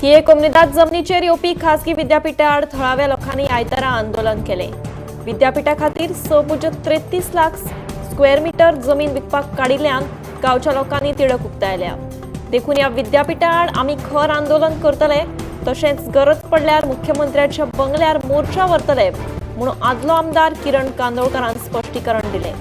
थिये कोमनिदाद जमनीचेर येवपी खासगी विद्यापीठा आड थळाव्या लोकांनी आयतारा आंदोलन केलें। विद्यापीठा खातीर 6.33 लाख स्क्वेअर मीटर जमीन विकपाक काडिल्ल्यान गांवच्या लोकांनी तिडक उक्तायल्या। देखून ह्या विद्यापीठा आड आमी खर आंदोलन करतले, तशेंच गरज पडल्यार मुख्यमंत्र्याच्या बंगल्यार मोर्चा व्हरतले म्हणून आदलो आमदार किरण कांदोळकरान स्पश्टीकरण दिलें।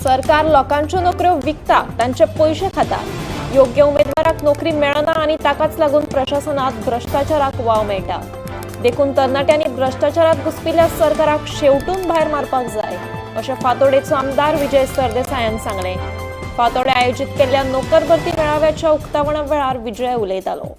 सरकार लोकांच्यो नोकऱ्यो विकता, तांचे पयशे खाता। योग्य उमेदवाराक नोकरी मेळना आनी ताकाच लागून प्रशासनात भ्रष्टाचाराक वाव मेळटा। देखून तरणाट्यांनी भ्रष्टाचारात घुसपिल्ल्या सरकाराक शेवटून भायर मारपाक जाय, अशें फातोडेचो आमदार विजय सरदेसायान सांगलें। फातोडे आयोजीत केल्ल्या नोकर भरती मेळाव्याच्या उक्तावणा वेळार विजय उलयतालो।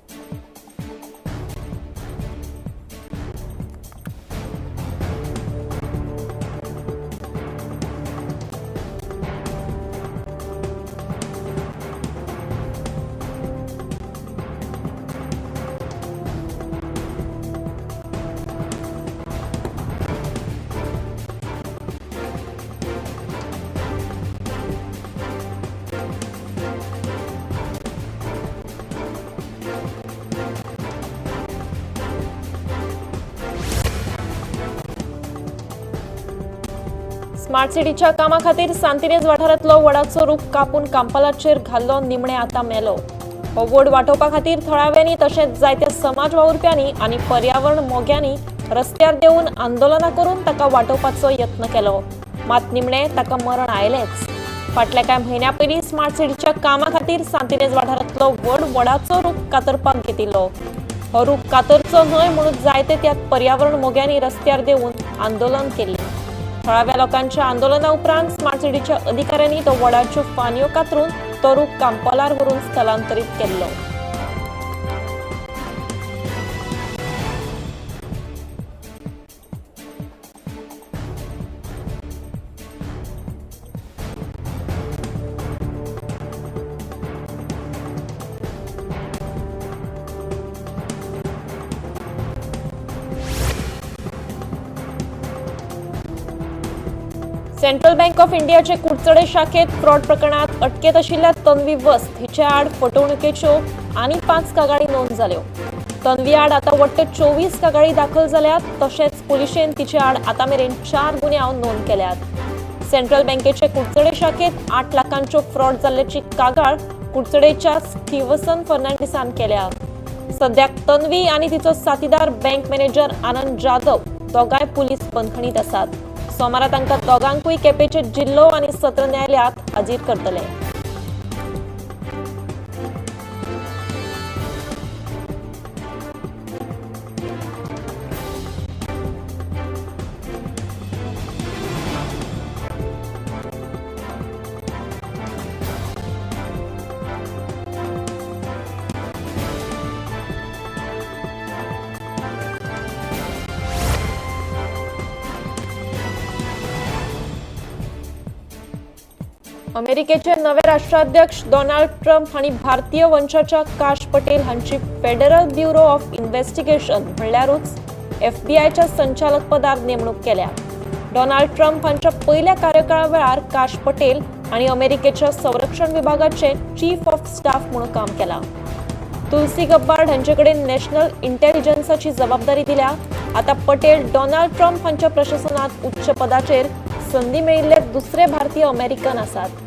स्मार्ट सिटीच्या कामा खातीर सांतिनेज वाठारांतलो वडाचो रूख कापून कांपालाचेर घाल्लो निमणे आतां मेलो। हो वड वाटोवपा खातीर थळाव्यांनी तशेंच जायत्या समाज वावुरप्यांनी आनी पर्यावरण मोग्यांनी रस्त्यार देंवून आंदोलनां करून ताका वाटोवपाचो यत्न केलो, मात निमणे ताका मरण आयलेंच। फाटल्या कांय म्हयन्या पयलीं स्मार्ट सिटीच्या कामा खातीर सांतिनेज वाठारांतलो व्हड वडाचो रूख कातरपाक घेतिल्लो। हो रूख कातरचो न्हय म्हणून जायते त्या पर्यावरण मोग्यांनी रस्त्यार देंवून आंदोलन केल्लें। थळाव्या लोकांच्या आंदोलना उपरांत स्मार्ट सिटीच्या अधिकाऱ्यांनी तो वडाच्यो फानयो कातरून तो रूख कांपालार व्हरून स्थलांतरीत केल्लो। सेंट्रल बँक ऑफ इंडियाचे कुडचडे शाखेत फ्रॉड प्रकरणात अटकेत आशिल्ल्या तन्वी वस्त हिचे आड फटवणुकेच्यो आनी 5 कागाळी नोंद जाल्यो। तन्वी आड आतां वट्ट 24 कागाळी दाखल जाल्यात, तशेंच पुलिशेन तिचे आड आतां मेरेन 4 गुन्यांव नोंद केल्यात। सेंट्रल बँकेचे कुडचडे शाखेत 8 लाखांच्यो फ्रॉड जाल्ल्याची कागाळ कुडचडेच्या स्टीवसन फर्नांडिसान केल्या। सद्याक तन्वी आनी तिचो साथीदार बँक मॅनेजर आनंद जाधव दोगांय पुलीस बंदखणीत आसात। सोमारा तांकां दोगांकूय केपेंचे जिल्लो आनी सत्र न्यायालयात हाजीर करतले। अमेरिकेचे नवे राष्ट्राध्यक्ष डोनाल्ड ट्रम्प हांणी भारतीय वंशाच्या काश पटेल हांची फेडरल ब्युरो ऑफ इन्व्हेस्टिगेशन म्हणल्यारूच एफबीआयच्या संचालकपदार नेमणूक केल्या। डोनाल्ड ट्रम्प हांच्या पयल्या कार्यकाळा वेळार काश पटेल हांणी अमेरिकेच्या संरक्षण विभागाचे चीफ ऑफ स्टाफ म्हणून काम केलां। तुलसी गब्बार्ड हांचे कडेन नॅशनल इंटेलिजन्साची जबाबदारी दिल्या। आतां पटेल डोनाल्ड ट्रम्प हांच्या प्रशासनात उच्च पदाचेर संधी मेळिल्ले दुसरे भारतीय अमेरिकन आसात।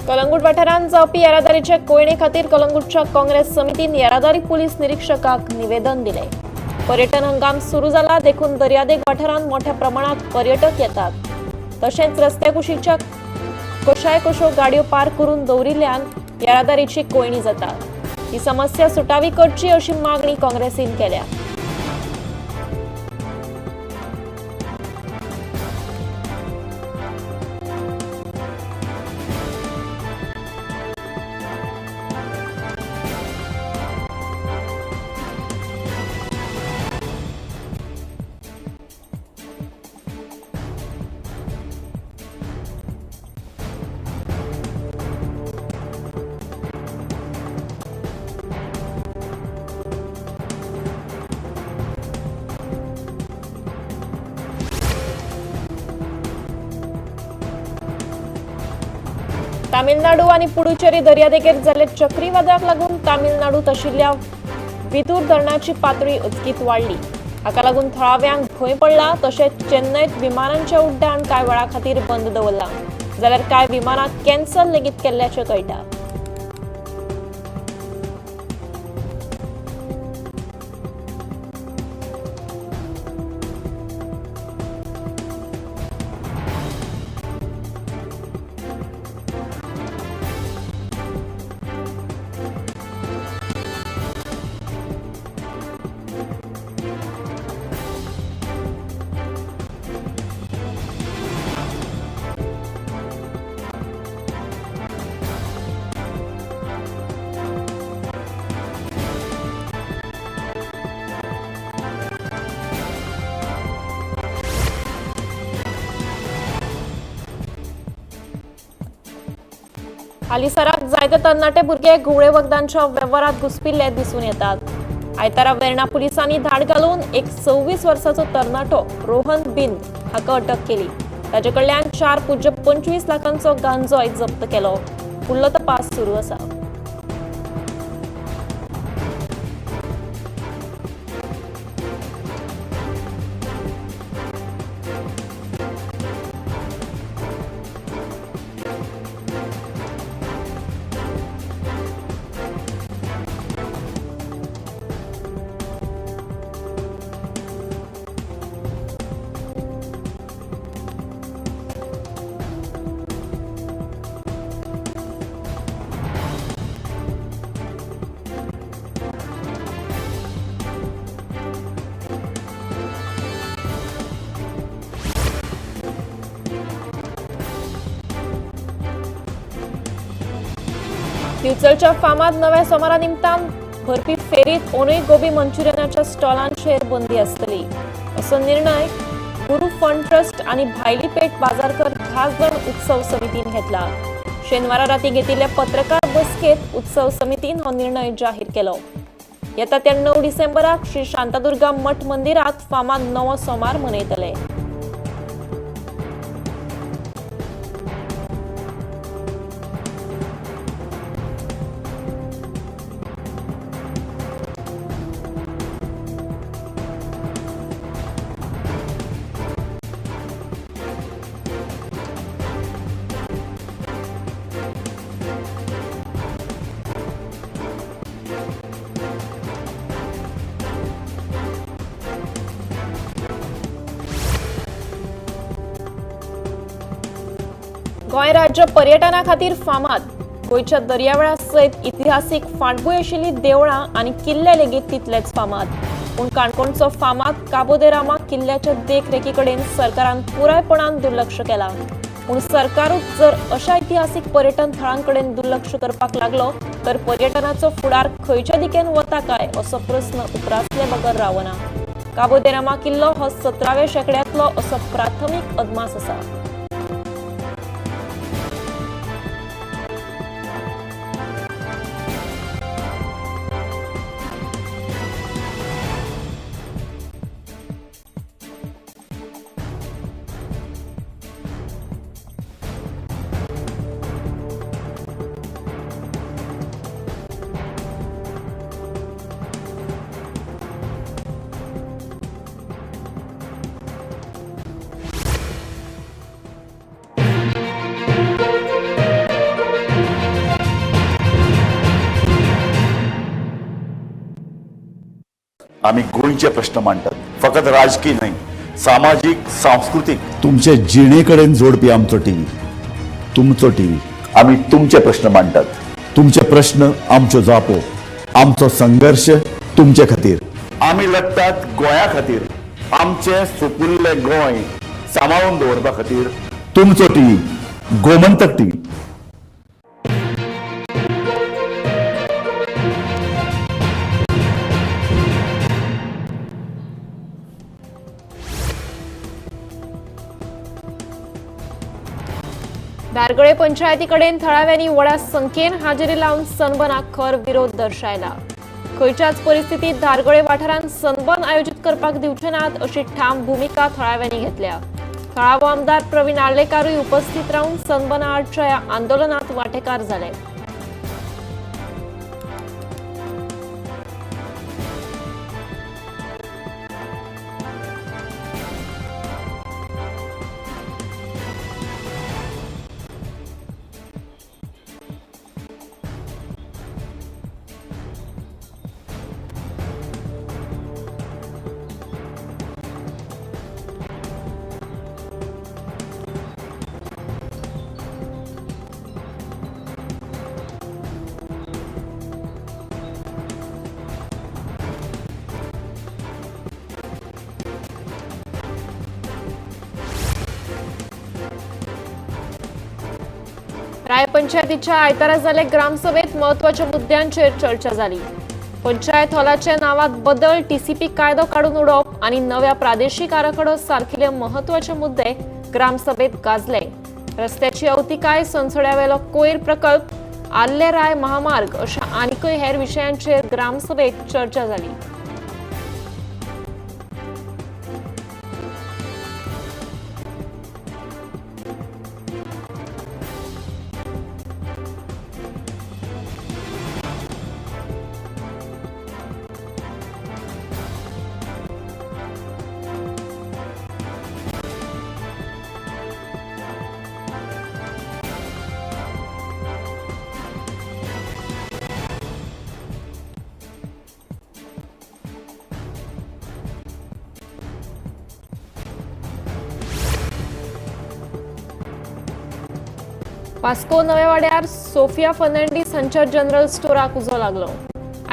कलंगूट वाठारांत जावपी येरादारीचे कोयणे खातीर कलंगूटच्या काँग्रेस समितीन येरादारी पुलीस निरीक्षकाक निवेदन दिलें। पर्यटन हंगाम सुरू जाला देखून दर्यादेग वाठारांत मोठ्या प्रमाणात पर्यटक येतात। तशेंच रस्त्या कुशीच्या कशाय कश्यो गाडयो पार्क करून दवरिल्ल्यान येरादारीची कोयणी जाता। ही समस्या सुटावी करची अशी मागणी काँग्रेसीन केल्या। तामिळनाडू आणि पुडुचेरी दर्यादेगेर जाल्ले चक्रीवादळाक लागून तामिळनाडूंत आशिल्ल्या विदूर धरणाची पातळी अचकीत वाडली। हाका लागून थळाव्यांक भंय पडला। तशेंच चेन्नयत विमानांचें उड्डाण कांय वेळा खातीर बंद दवरलां, जाल्यार कांय विमानां कॅन्सल लेगीत केल्ल्याचें कळटा। हालींसराक जायते तरणाटे भुरगे घुंवळे वखदांच्या वेव्हारात घुसपिल्ले दिसून येतात। आयतारा वेर्णा पुलिसांनी धाड घालून एक 26 वर्साचो तरणाटो रोहन बिंद हाका अटक केली। ताचे कडल्यान 4.25 लाखांचो गांजोय जप्त केलो। फुडलो तपास सुरू आसा। दिवचलच्या फामाद नव्या सोमारा निमतान भरपी फेरीत ओनूय गोबी मंचुरियनाच्या स्टॉलांचेर बंदी आसतली असो निर्णय गुरू फंड ट्रस्ट आनी भायली पेठ बाजारकर 10 जण उत्सव समितीन घेतला। शेनवारा राती घेतिल्ल्या पत्रकार बसकेत उत्सव समितीन हो निर्णय जाहीर केलो। येता त्या 9 डिसेंबराक श्री शांतादुर्गा मठ मंदिरात फामाद नवो सोमार मनयतले। गोंय राज्य पर्यटना खातीर फामाद। गोंयच्या दर्यावेळा सयत इतिहासीक फाटभूंय आशिल्ली देवळां आनी किल्ले लेगीत तितलेच फामाद। पूण काणकोणचो फामाद काबो दे रामा किल्ल्याच्या देखरेखी कडेन सरकारान पुरायपणान दुर्लक्ष केलां। पूण सरकारूच जर अशा इतिहासीक पर्यटन थळां कडेन दुर्लक्ष करपाक लागलो तर पर्यटनाचो फुडार खंयच्या दिकेन वता काय असो प्रस्न उप्रासले बगर रावना। काबो दे रामा किल्लो हो 17व्या शेंकड्यांतलो असो प्राथमीक अदमास आसा। आमी गोंयचे प्रश्न मांडटात, फकत राजकीय न्हय, सामाजीक, सांस्कृतीक, तुमचे जिणे कडेन जोडपी आमचो टीव्ही, तुमचो टीव्ही। आमी तुमचे प्रश्न मांडटात, तुमचे प्रश्न आमच्यो जापो, आमचो संघर्ष तुमचे खातीर। आमी लढटात गोंया खातीर, आमचें सुपुल्लें गोंय सांबाळून दवरपा खातीर। तुमचो टीव्ही, गोमंतक टीव्ही। धारगळे पंचायतीकडेन थळाव्यांनी व्हडा संख्येन हाजेरी लावन सनबर्नाक खर विरोध दर्शायला। खंयच्याच परिस्थितीत धारगळे वाठारांत सनबर्न आयोजीत करपाक दिवचे नात अशी ठाम भूमिका थळाव्यांनी घेतल्या। थळावो आमदार प्रवीण आर्लेकारूय उपस्थित रावन सनबर्ना आडच्या ह्या आंदोलनात वांटेकार जाले। राय पंचायतीच्या आयतारा जाल्ले ग्रामसभेत म्हत्वाच्या मुद्द्यांचेर चर्चा जाली। पंचायत हॉलाच्या नावात बदल, टीसीपी कायदो काडून उडोवप आनी नव्या प्रादेशीक आराखडो सारकिले म्हत्वाचे मुद्दे ग्रामसभेत गाजले। रस्त्याची अवतिकाय, सोनसड्यावेलो कोयर प्रकल्प, आर्ले राय महामार्ग अशा आनीकय हेर विशयांचेर ग्रामसभेत चर्चा जाली। वास्को नव्या वाड्यार सोफिया फर्नांडीस हांच्या जनरल स्टोराक उजो लागलो।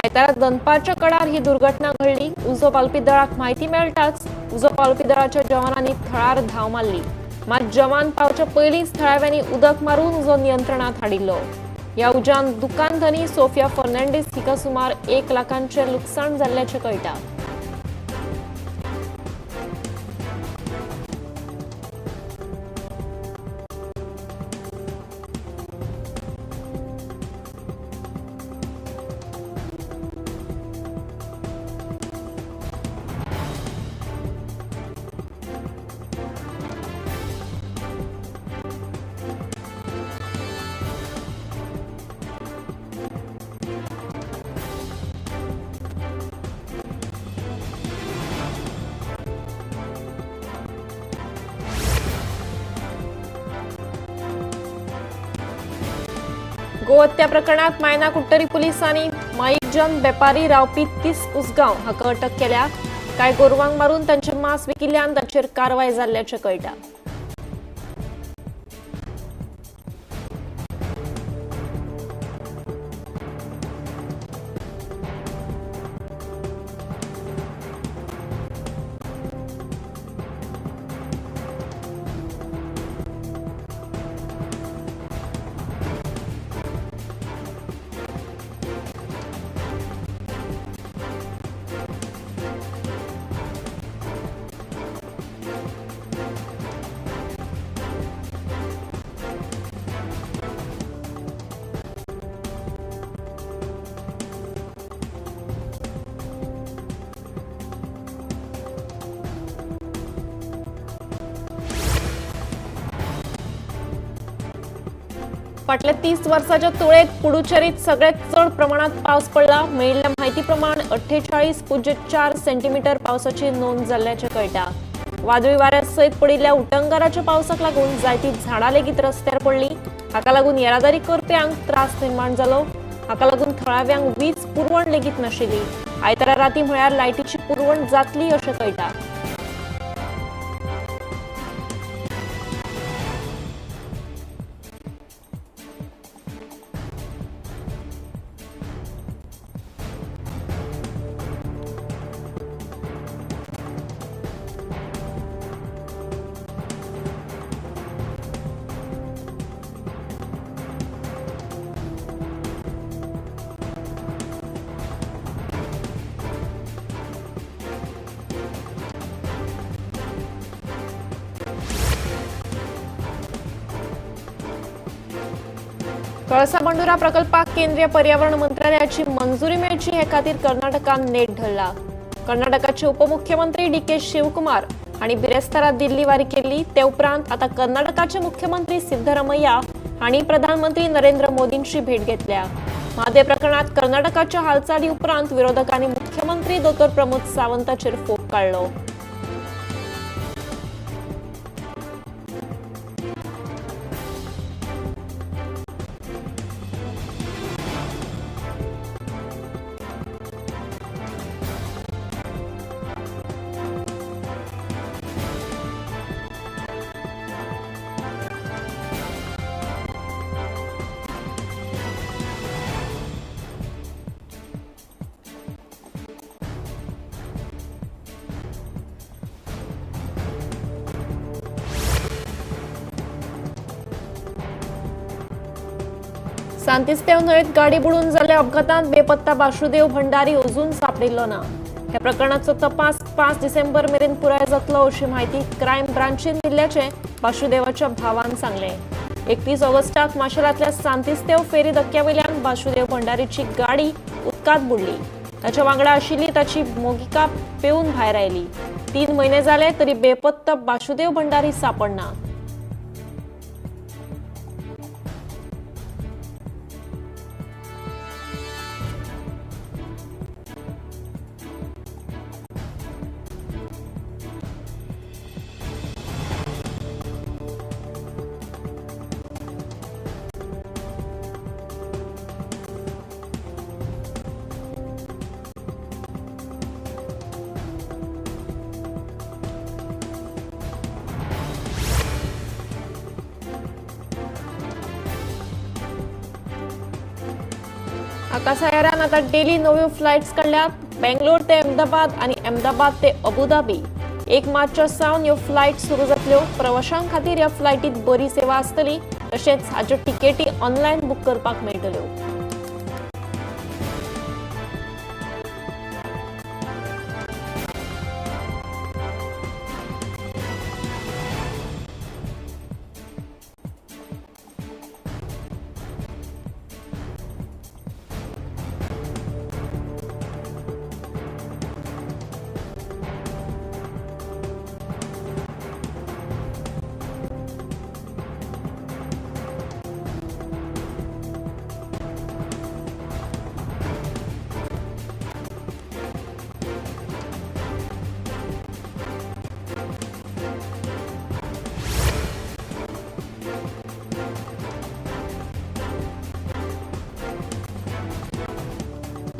आयतारा दनपारच्या कडार ही दुर्घटना घडली। उजो पालपी दळाक म्हायती मेळटाच उजो पालपी दळाच्या जवानांनी थळार धांव मारली। मात जवान पावच्या पयलींच थळाव्यांनी उदक मारून उजो नियंत्रणात हाडिल्लो। ह्या उज्यान दुकानधनी सोफिया फर्नांडीस हिका सुमार 1 लाखांचें लुकसाण जाल्ल्याचें कळटा। गोहत्या प्रकरणात मायना कुडटरी पुलिसांनी माईकजन बेपारी रावपी 30 उसगांव हाका अटक केल्या। कांय गोरवांक मारून तांचे मांस विकिल्ल्यान तांचेर कारवाय जाल्ल्याचें कळटा। फाटल्या 30 वर्साच्या तुळेत पुडुचेरीत सगळ्यात चड प्रमाणात पावस पडला। मेळिल्ल्या म्हायती प्रमाण 48.4 सेंटीमीटर पावसाची नोंद जाल्ल्याचें कळटा। वादळी वाऱ्या सयत पडिल्ल्या उटंगाराच्या पावसाक लागून जायती झाडां लेगीत रस्त्यार पडली। हाका लागून येरादारी करप्यांक त्रास निर्माण जालो। हाका लागून थळाव्यांक वीज पुरवण लेगीत नाशिल्ली। आयतारा राती म्हळ्यार लायटीची पुरवण जातली अशें कळटा। कळसा बंडुरा प्रकल्पाक केंद्रीय पर्यावरण मंत्रालयाची मंजुरी मेळची हे खातीर कर्नाटकान नेट धरला। कर्नाटकाचे उपमुख्यमंत्री डी.के. शिवकुमार हांणी बिरेस्तारा दिल्ली वारी केल्ली। ते उपरांत आतां कर्नाटकाचे मुख्यमंत्री सिद्धरमय्या हांणी प्रधानमंत्री नरेंद्र मोदींची भेट घेतल्या। म्हादय प्रकरणात कर्नाटकाच्या हालचाली उपरांत विरोधकांनी मुख्यमंत्री डॉ. प्रमोद सावंताचेर फोग काडलो। सांतिस्तेव न्हंयेत गाडी बुडून जाल्ल्या अपघातांत बेपत्ता बाशुदेव भंडारी अजून सापडिल्लो ना। ह्या प्रकरणाचो तपास 5 डिसेंबर मेरेन पुराय जातलो अशी म्हायती क्रायम ब्रांचीन दिल्ल्याचें बाशुदेवाच्या भावान सांगलें। 31 ऑगस्टाक माशेलांतल्या सांतिस्तेव फेरी धक्क्या वयल्यान बाशुदेव भंडारीची गाडी उदकांत बुडली। ताच्या वांगडा आशिल्ली ताची मोगिका पेवन भायर आयली। 3 म्हयने जाले तरी बेपत्ता बाशुदेव भंडारी सापडना। आकाशा एरान आता डेली नव्यो फ्लायट्स काडल्यात। बेंगलोर ते अहमदाबाद आनी अहमदाबाद ते अबुधाबी 1 मार्चा सावन ह्यो फ्लायट सुरू जातल्यो। प्रवाशां खातीर ह्या फ्लायटीत बरी सेवा आसतली, तशेंच हाच्यो तिकेटी ऑनलायन बूक करपाक मेळटल्यो।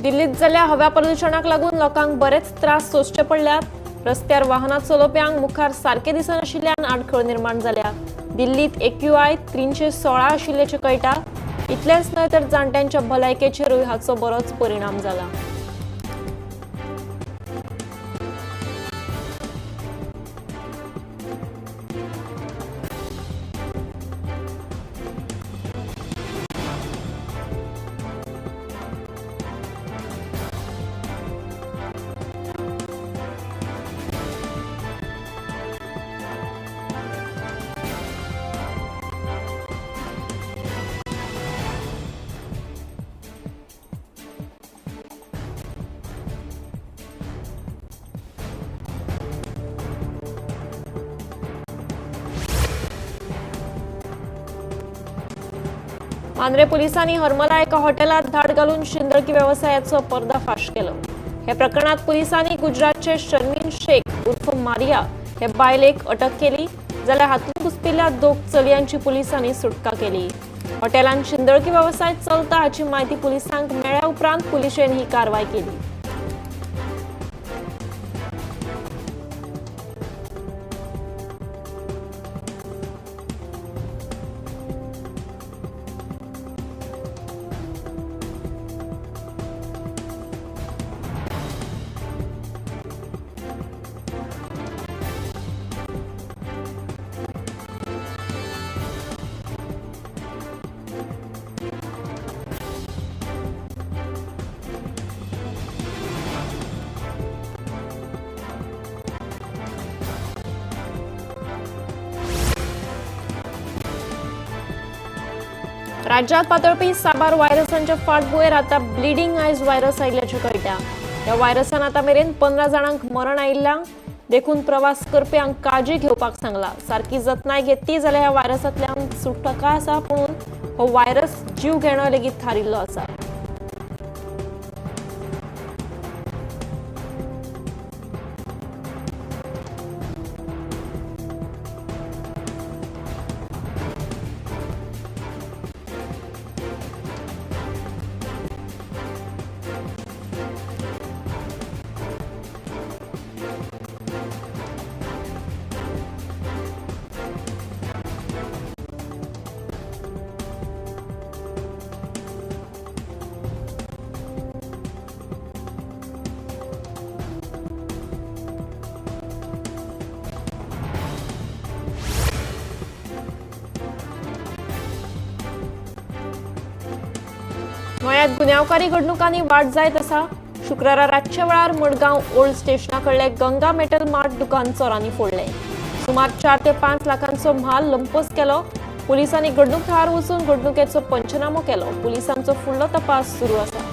दिल्लीत जाल्ल्या हवा प्रदुशणाक लागून लोकांक बरेच त्रास सोंसचे पडल्यात। रस्त्यार वाहनां चलोवप्यांक मुखार सारकें दिसनाशिल्ल्यान आडखळ निर्माण जाल्या। दिल्लीत AQI 316 आशिल्ल्याचें कळटा। इतलेंच न्हय तर जाणट्यांच्या भलायकेचेरूय हाचो बरोच परिणाम जाला। मांद्रे पोलिसांनी हरमला एका हॉटेलात धाड घालून शिंदळकी वेवसायाचो पर्दाफाश केलो। हे प्रकरणात पोलिसांनी गुजरातचे शर्मिन शेख उर्फ मारिया हे बायलेक अटक केली, जाल्यार हातूंत घुसपिल्ल्या 2 चलयांची पोलिसांनी सुटका केली। हॉटेलांत शिंदळकी वेवसाय चलता हाची म्हायती पोलिसांक मेळ्ळ्या उपरांत पुलिशेन ही कारवाय केली। राज्यात पातळपी साबार व्हायरसांच्या फाटभुंयेर आतां ब्लिडींग आयज व्हायरस आयिल्ल्याचें कळटा. ह्या व्हायरसान आतां मेरेन 15 जाणांक मरण आयिल्लां देखून प्रवास करप्यांक काळजी घेवपाक सांगला. सारकी जतनाय घेतली जाल्यार ह्या व्हायरसांतल्यान सुटका आसा, पूण हो व्हायरस जीव घेणो लेगीत थारिल्लो आसा. गोंयांत गुन्यांवकारी घडणुकांनी वाड जायत आसा. शुक्रारा रातच्या वेळार मडगांव ओल्ड स्टेशना कडले गंगा मेटल मार्ट दुकान चोरांनी फोडलें. सुमार 4 ते 5 लाखांचो म्हाल लंपोस केलो. पुलिसांनी घडणूक थळार वचून घडणुकेचो पंचनामो केलो. पुलिसांचो फुडलो तपास सुरू आसा.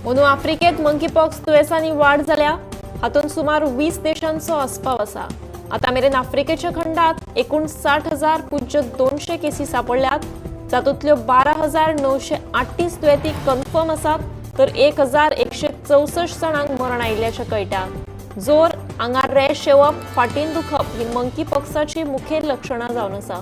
अंदू आफ्रिकेत मंकीपॉक्स दुयेंसांनी वाड जाल्या. हातूंत सुमार 20 देशांचो आस्पाव आसा. आतां मेरेन आफ्रिकेच्या खंडात एकूण 60,200 केसी सापडल्यात. जातूंतल्यो 12,938 दुयेंती कन्फर्म आसात, तर 1,164 जाणांक मरण आयिल्ल्याचें कळटा. जोर, आंगार रॅश येवप, फाटीन दुखप ही मंकीपॉक्साची मुखेल लक्षणां जावन आसा.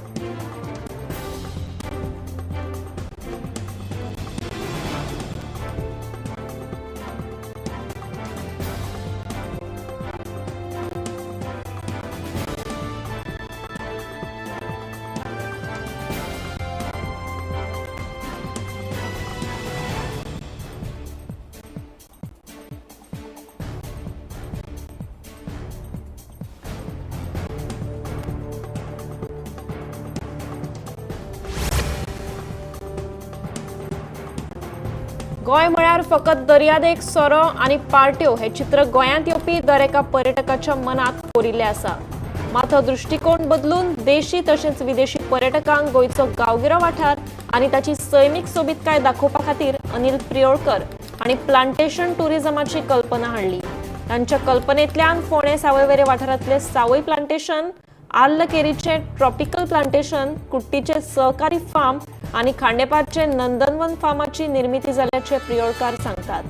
गोंय म्हळ्यार फकत दर्यादेग, सोरो आनी पार्ट्यो हे चित्र गोंयांत येवपी दर एका पर्यटकाच्या मनात कोरिल्लें आसा. मात हो दृश्टिकोण बदलून देशी तशेंच विदेशी पर्यटकांक गोंयचो गांवगिरो वाठार आनी ताची सैमीक सोबीतकाय दाखोवपा खातीर अनिल प्रियोळकर आनी प्लांटेशन टुरिझमाची कल्पना हाडली. तांच्या कल्पनेंतल्यान फोंडें सावयवेरें वाठारांतले सावय प्लांटेशन, आर्लकेरीचें ट्रॉपिकल प्लांटेशन, कुट्टीचें सहकारी फार्म आनी खांडेपारचे नंदनवन फार्माची निर्मिती जाल्याचे प्रियोळकार सांगतात.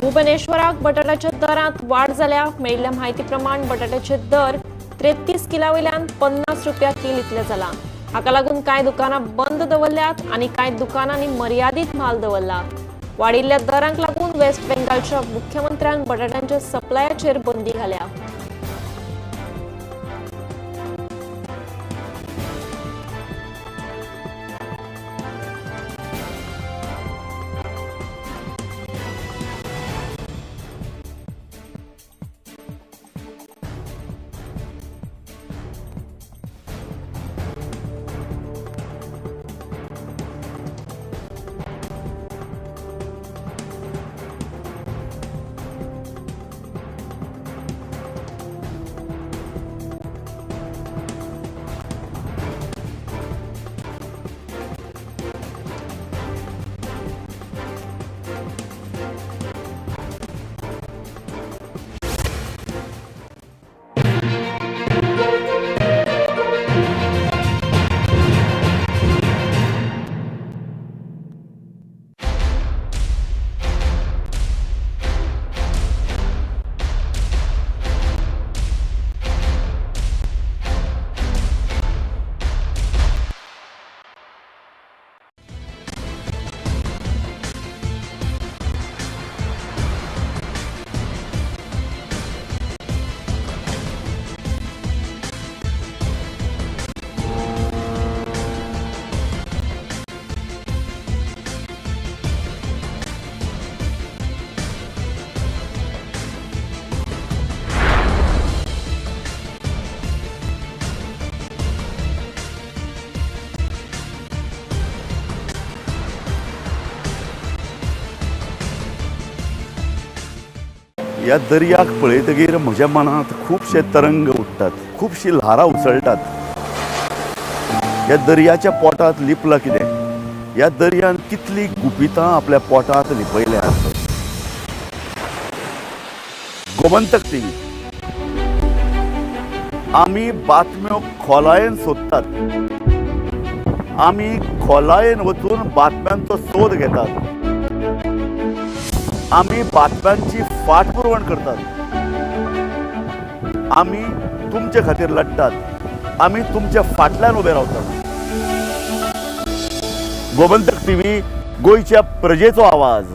भुवनेश्वराक बटाट्याच्या दरांत वाड जाल्या. मेळिल्ल्या म्हायती प्रमाण बटाट्याचे दर 33 किला वयल्यान 50 रुपया कील इतले जाला. हाका लागून कांय दुकानां बंद दवरल्यात आनी कांय दुकानांनी मर्यादीत म्हाल दवरला. वाडिल्ल्या दरांक लागून वेस्ट बेंगालच्या मुख्यमंत्र्यान बटाट्यांच्या सप्लायाचेर बंदी घाल्या. ह्या दर्याक पळयतगीर म्हज्या मनांत खुबशे तरंग उठ्ठात, खुबशीं ल्हारां उसळटात. ह्या दर्याच्या पोटांत लिपलां कितें? ह्या दर्यान कितलीं गुपितां आपल्या पोटांत लिपयल्यांत? गोमंतक टीव्ही, आमी बातम्यो खोलायेन सोदतात. आमी खोलायेन वचून बातम्यांचो सोद घेतात. आमी बातम्यांची फाटपुरवण करतात. आमी तुमचे खातीर लढटात. आमी तुमच्या फाटल्यान उबे रावतात. गोमंतक टीव्ही, गोंयच्या प्रजेचो आवाज.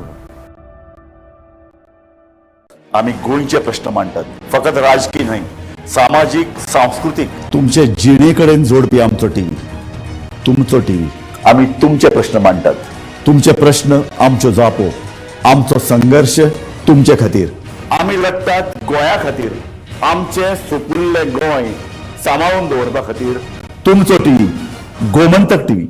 आमी गोंयचे प्रश्न मांडटात, फकत राजकी न्हय, सामाजीक, सांस्कृतीक, तुमचे जिणे कडेन जोडपी आमचो टीव्ही, तुमचो टीव्ही. आमी तुमचे प्रश्न मांडटात. तुमचे प्रश्न आमच्यो जापो, आमचो संघर्श तुमचे खातीर. आमी लढटात गोंया खातीर, आमचें सुपुल्लें गोंय सांबाळून दवरपा खातीर. तुमचो टीव्ही, गोमंतक टीव्ही.